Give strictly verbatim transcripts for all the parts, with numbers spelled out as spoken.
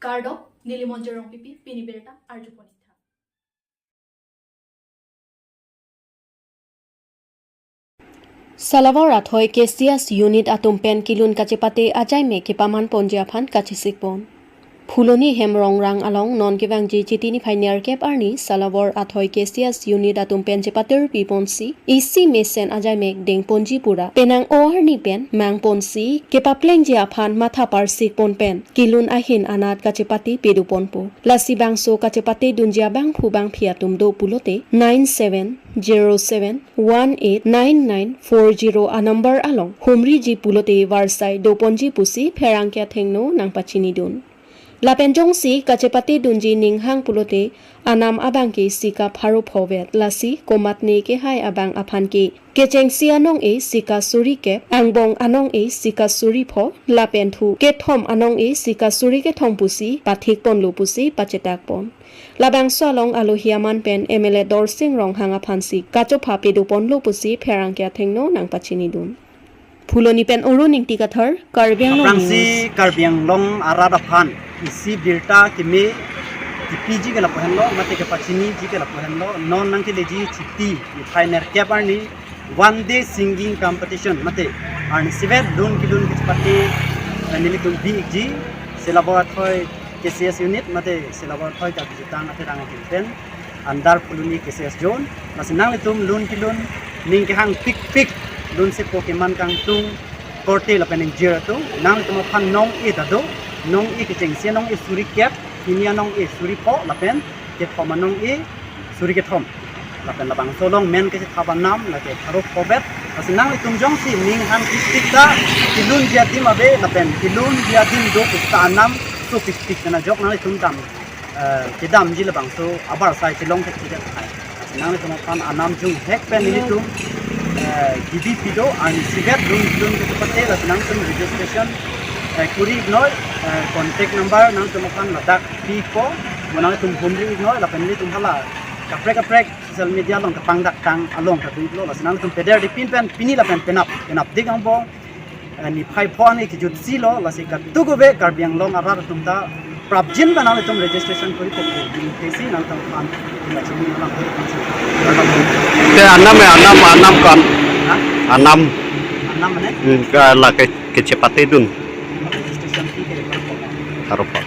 Kardom, neli Monjir Rongpipi, pini birta arjupon-ik tha. Salawar Athoi K C S unit atum pen kelun kachepate ajaimek kepaman ponji aphan kachesikpon. Phuloni hem Rongrang along non kevangji Chiti niphai nerkep arni Salawar Athoi K C S unit atum pen chepatir piponsi isi mesen ajaimek dengponji pura penang o arni pen mangponsi kepaplengji aphan matha parsikpon pen kelun ahin anat kachepate pedoponpo. Lasi bangso kachepate dunji abangphu bangphi atum do pulote nine seven zero seven one eight nine nine four zero a-number along humriji pulote varsai doponji pusi pherangke athengno nangpachinidun. Lapen jongsi kachepate dunji ninghang pulote anam abangke sika pharo pho vet, lasi komatne kehai abang aphan ke kechengsi anong-e sika suri kep, angbong anong-e sika suri pho, lapen thu kethom anong-e sika suri kethom pusi pathikponlo pusi pachetakpon. Labangso along alohi aman pen M L A Dorsing Ronghang aphansi kachopha pedoponlo pusi pherangke athengno nangpachinidun. Phuloni pen Arun Ingti Kathar, Karbi Anglong Aphrangsi News. Karbi Anglong arat aphan isi birta keme kepiji ke lapu henlo, mate kepachiniji ke lapu henlo, non nangkeleji Chiti niphai nerkep arni one day singing competition, mate arnisi vet lun kelun kachepate, eh, nelitum bi-ikji, Salawar Athoi K C S unit, mate Salawar Athoi Karbi Jutang Athirang ahin pen under Phuloni K C S zone. Lasi nanglitum lun kelun ning kehang pikpik, lun sepo keman kangtung korte lapen ingjir atum, nanglitum aphan nong-e ta do, nong-e kechengsi anong-e suri kep, hini anong-e suri pho, lapen kethom anong-e suri kethom, lapen labangso along men kachethap anam lake pharo pho vet. Lasi nanglitum jongsi ning han pikpik ta kelunji adim ave, lapen kelunji adim do puta anam so pikpik pen ajok nanglitum dam, eh, kedamji labangso abarsai chelong thek chidet hai. Nanglitum aphan anam junghek pen nelitum, eh, kebi pido, arnisi vet lun lun kachepate, lasi nangtum registration, eh, kuri-iknoi, eh, contact number nangtum aphan ladak pipo, mo nangtum humri-iknoi, lapen nelitum hala kaprek kaprek social media along kapangdak tang along kadu-iklo, lasi nangtum peder di pin pen pini lapen penap, penapdik angbong, eh, niphai pho arni kejutsi lo, lasi katukuve Karbi Anglong arat atum ta prapjin ba nanglitum registration kuri pokpo, ningtesi nangtum aphan kachini alam kuri pokpo. Te anam, eh, anam, anam kan? Ha? Anam. Anam mane? Hmm, ka lake kachepate dun. Registration fee ke berapa? Aropa.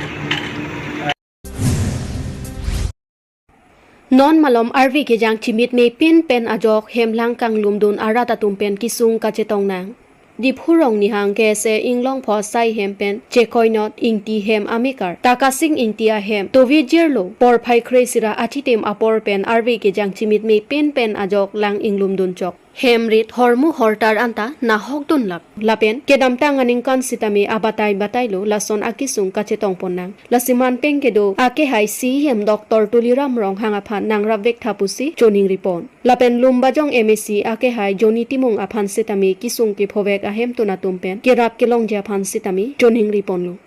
Non malom arve kejang chimitme pin pen ajok hemlang kanglumdun arat atum pen kesung kachetong nang. Diphu Rong Nihang K S A Inglongpho asai hem pen Chekoinot Ingti hem amekar, Takasing Ingti ahem, Tovi Jirlo, porphai kre-sira achitim apor pen arve kejang chimitme pin pen ajok lang inglumdun chok. Hem rit hormu hortar anta nahokdun lap. Lapen kedamtang aningkan sitame abatai batailo lason akesung kachetongpon nang. Lasi manpeng kedo akehai C E M Doctor Tuliram Ronghang aphan nangrapvek tha pusi choningripon. Lapen Lumbajong M A C akehai Johnny Timung aphan sitame kesung kephovek ahemtun atum pen kerap kelongji aphan sitame choningriponlo.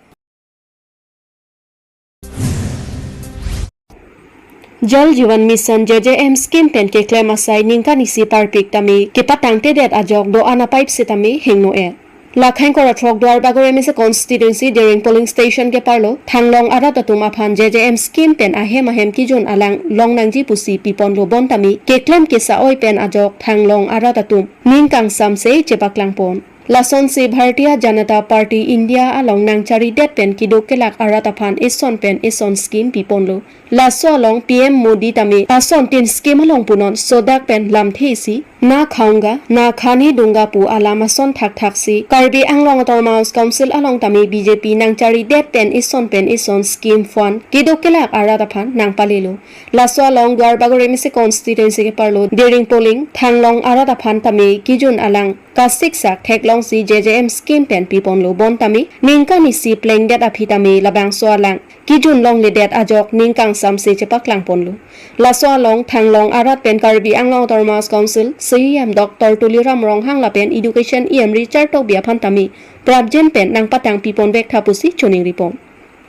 Jal Jeevan Mission J J M scheme pen keklem asai ningkan isi parpik tame kepatangtedet ajok do-an apipe sitame hingno-et. Lakhang kora throk Duarbagor M A C constituency Dering polling station keparlo thanglong arat atum aphan J J M scheme pen ahem ahem kejun alang longnangji pusi piponlo bon tame keklem kesa-oi pen ajok thanglong arat atum ning kangsamse chepaklangpon. Lasonsi Bharatiya Janata Party India along nangcharidet pen keduk kelak arat aphan ison pen ison scheme piponlo. Laso along P M Modi tame asontin scheme along punon sodak pen lamthe isi, na khaunga, na khane dunga pu alam ason thakthak si Karbi Anglong Autonomous Council along tame B J P nangcharidet pen ison pen ison scheme fund keduk kelak arat aphan nangpalelo. Laso along Duarbagor M A C constituency keparlo Dering polling thanglong arat aphan tame kejun alang kasiksak theklongsi J J M scheme pen piponlo bon tame ningkan isi plengdet aphi tame labangso alang kejun longledet ajok ning kangsamse chepaklangponlo. Laso along thanglong arat pen Karbi Anglong Autonomous Council C E M Doctor Tuliram Ronghang lapen Education E M Richard Tokbi aphan tame prapjin pen nangpatang piponvek tha pusi choningripon.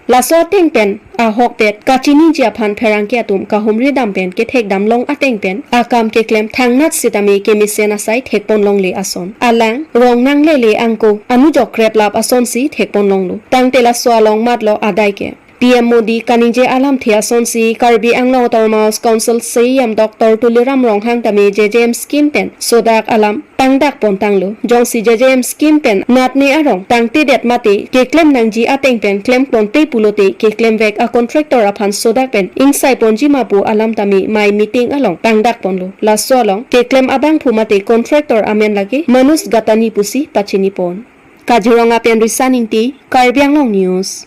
Laso ateng pen ahokpet kachiniji aphan pherangke atum kahumri dam pen kethekdam long ateng pen akam keklem thangnat sitame kemesen asai thekpon longle ason. Alang rong nanglele angko anujok kreplap asonsi thekpon longlo. Tangte laso along matlo adai ke. P M Modi kaningje alamthe asonsi Karbi Anglong Autonomous Council C E M Doctor Tuliram Ronghang tame J J M scheme pen sodak alam tangdak pon tanglo. Jongsi J J M scheme pen natne arong tangtedet mate keklem nangji ateng pen klem ponte pulote keklem vek a contractor aphan sodak pen ingsai ponji ma pu alam tame mei meeting along tangdak ponlo. Laso along keklem abangphu mate contractor amen lake Manus Gatani pusi pachini pon. Kaziranga pen Risan Ingti, Karbi Anglong News.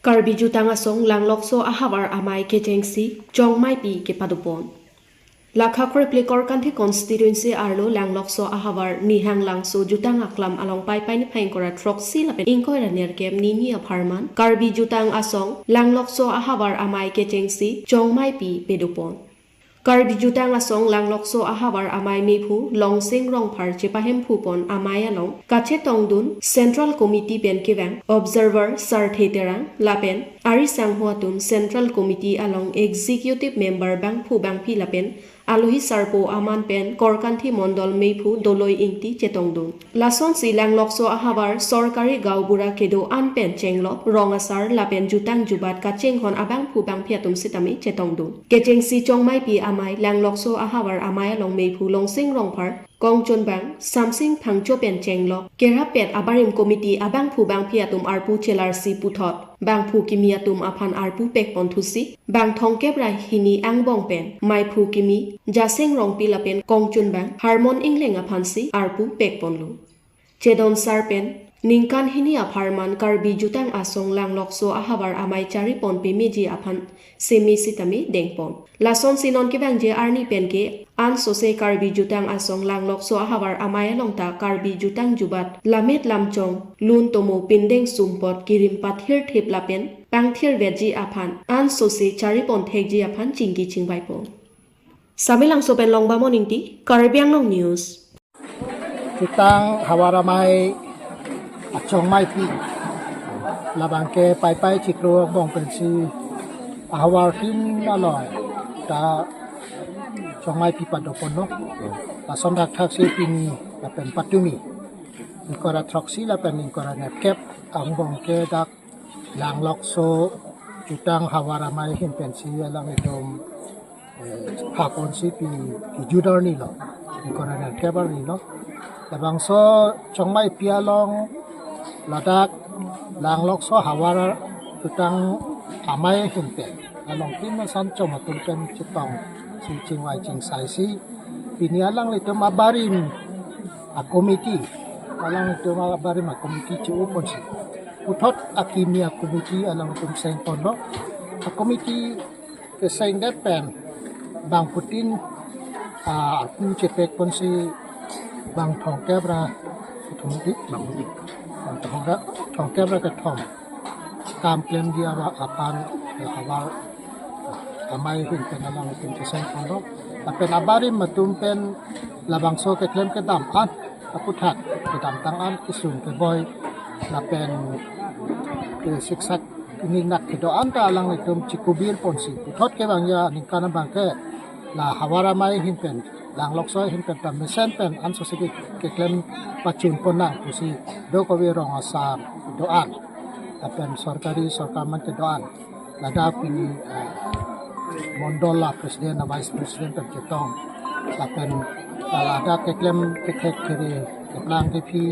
Karbi Jutang Asong Langlokso ahavar amei kechengsi Chongmaipi kepadopon. Lakha kreplekor Korkanthi constituency arlo Langlokso ahavar Nihang Langso Jutang Aklam along Paipai niphai ingkoi ra throksi lapen ingkoi ra nerkep nini apharman Karbi Jutang Asong Langlokso ahavar amei kechengsi Chongmaipi pedopon. Karbi Jutang Asong Langlokso ahavar amei mephu Longsing Rongphar chepahemphu pon amei along kachetongdun Central Committee pen kevang Observer Sarthe Terang lapen ari sangho atum Central Committee along Executive Member bangphu bangphi lapen alohi sarpo aman pen Korkanthi Mondol mephu Doloi Ingti chetongdun. Lasonsi Langlokso ahavar sorkari gaonbura kedo-an pen chenglok, rong asar lapen jutang jubat kachinghon abangphu bangphi atum sitame chetongdun. Kechengsi Chongmaipi amei Langlokso ahavar amei along mephu Longsing Rongphar, kongchunbang Samsing Phangcho pen chenglok, kerap pen abarim committee abangphu bangphi atum arpu chelarsi puthot bangphu kimi atum aphan arpu pekpon thusi, bang thomkep ra hini angbong pen meiphu kimi Jaseng Rongpi lapen kongchunbang Harmon Engleng aphansi arpu pekponlo. Chedon sar pen ningkan hini apharman Karbi Jutang Asong Langlokso ahavar amei charipon pemeji aphan semi sitame dengpon. Lasonsi non kevangji arni penke ansose Karbi Jutang Asong Langlokso ahavar amei along ta Karbi Jutang jubat lammet lamchong, lun tomo pindeng sumpot kirim pathirthip lapen pangthirvetji aphan ansose charipon thekji aphan chingki chingvaipon. Samelangso pen Longbamon Ingti, Karbi Anglong News. Jutang havar amei a Chongmaipi. Labangke Paipai chiklo angbong pensi ahavar tin along ta Chongmaipi padoponlo. Lason thakthaksi pini lapen patumi ingkoi ra throksi lapen ingkoi ra nerkep angbong ke dak Langlokso Jutang havar amei ahin pensi alanglitum eh, hakonsi pi kejut arnilo, ingkoi ra nerkep arnilo. Labangso Chongmaipi along ladak Langlokso havar Jutang amei ahin pen along tin asan chom atum pen chetongsi chingvai chingsaisi pini alanglitum abarim a committee, alanglitum abarim a committee che-oponsi puthot akimi a committee alangtum sengponlo. A committee kesengdet pen bangphutin, ah, arpu chepekponsi bang thomkep ra kethom di, bang thomkep ra, thomkep ra kethom kam klemji ava aphan, eh, havar amei ahin pen alangtum chesengponlo. Lapen abarim atum pen labangso keklem kedam an aputhak kedamtang an kesung keboi lapen kesiksak ningnak kedo-an ta alanglitum chikubirponsi puthot kevangji aningkan abangke la havar amei ahin pen Langlokso ahin pen ta mesen pen ansose ke keklem pachunpon nang pusi dokave rong asar do-an lapen sorkari sorkar man kedo-an ladak pini, eh, mondol a president a vice president pen chetong lapen, eh, ladak keklem kethek kere keplang kephi,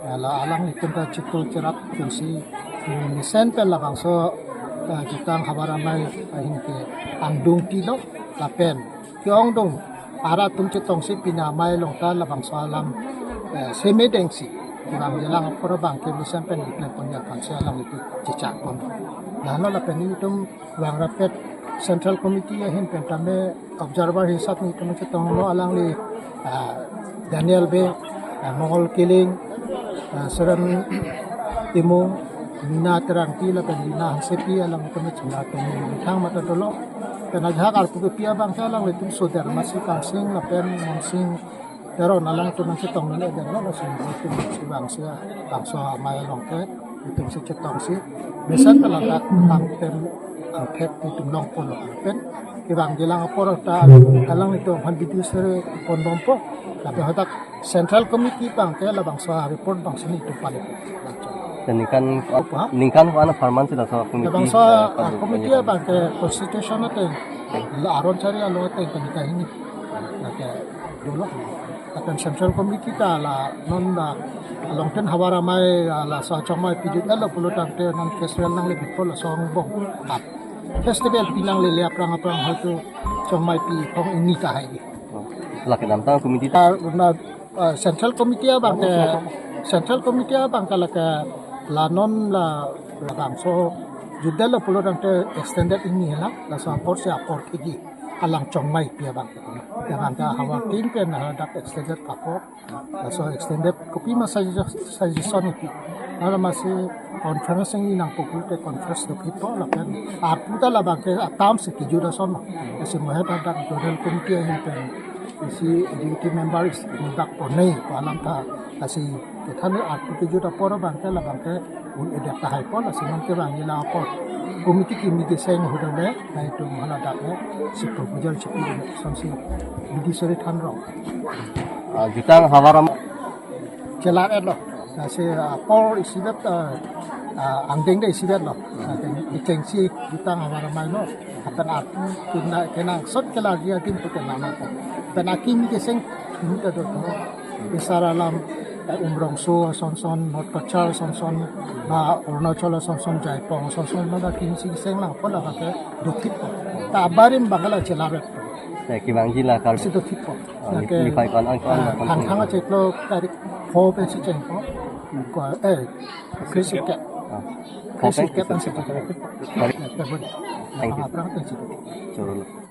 eh, la alanglitum ta chiklo cherap pensi, hmm, mesen pen labangso, eh, Jutang havar amei ahin ke angdung tilo lapen ke-ongdung ara atum chetongsi pini amei along ta labangso alam, eh, semedengsi kevangji alang apor abangke mesen pen keklemponji aphansi alanglitum chechakpon. Lalo lapen nelitum vang rapet Central Committee ahin pen tame observer hisap nelitum chetonglo alangli, ah, Daniel Bey, ah, Mongol Killing, ah, Seren Timung, Nina Terangpi lapen Lina Hansepi alangtum chenglok atum methang mata dolo. Pen ajahak arpu kepi abangke alanglitum soder masi Kamsing lapen Mansing Teron alangtum nangchetong nangji aden lo, laso atum si vangsi, vangso amei along ke itum si chetongsi mesen pen ladak angtem angthek itum longponlo pen kevangji alang apor ta alanglitum aphan video share ponbompo. Lapen hadak Central Committee abangke labangso report abangsi nelitum palepo. Ningkan, apa? Ningkan ko-an apharman si laso committee, Labangso, eh, ah, padu-, committee padu-, abang ke constitution ateng, la aron chari alo ateng kami kahini. Lake dolo. Lapen central committee ta la non la Longten Havar Amei, ah, laso Chongmei pijut alo pulo tangte non festival nangle bipol laso angbong. Ah, festival pinanglele aphrang aphrang hoito Chongmei pi thong ini tahai. Lake namtang committee ta. Ah, na, ah, central committee abang ke, central committee abang ke lake la non la, labangso jut det lo pulo tangte extended ini la, laso apor si apor kiji alang Chongmei pi abang. Abang ke Havar tin pen hadak extended apor. Laso extended kopima suggestion, suggestion pi. Hala masi conference ini nangpo pulote conference dothippo lapen arpu ta labang ke atam si kejut ason. Lasi mohet hadak zonal committee ahin pen isi executive member is nibak ponei ko alam ta lasi kethan arpu kejut apor abang ke labang ke un-edet tahaipo lasi non kevang ila apor committee kimi keseng hudole nangtum hala dak le si proposal si pi sonsi bidi sore thanrong. Ah, jutang Havar Amei. Chelar-et lo. Lasi, ah, apor isivet, ah, ah, angdeng de isivet lo. Ah, kechengsi jutang Havar Amei lo. Lapen arpu kena, kenangsot kelarji adim pu kenang nangpo. Lapen akimi keseng ini ta do. Besar alam, eh, Umrongso sonson, North Cachar sonson, ba Arunachal sonson, Jaipong sonson, mada akimi si keseng nangpo labang ke dothippo. Ta abarim abang ke la chelar-et. Te kevangji la kar- Si dothippo. Ah, lake, niphai ko-an, ko-an, ah, ko-an. Hangthang achiklo tarik four pensi chengpo. Ko, eh, Chris Ket. Ah. Chris Ket pensi chengpo. Tarik. Lake bun. Thank you. Aphrang pensi. Choro.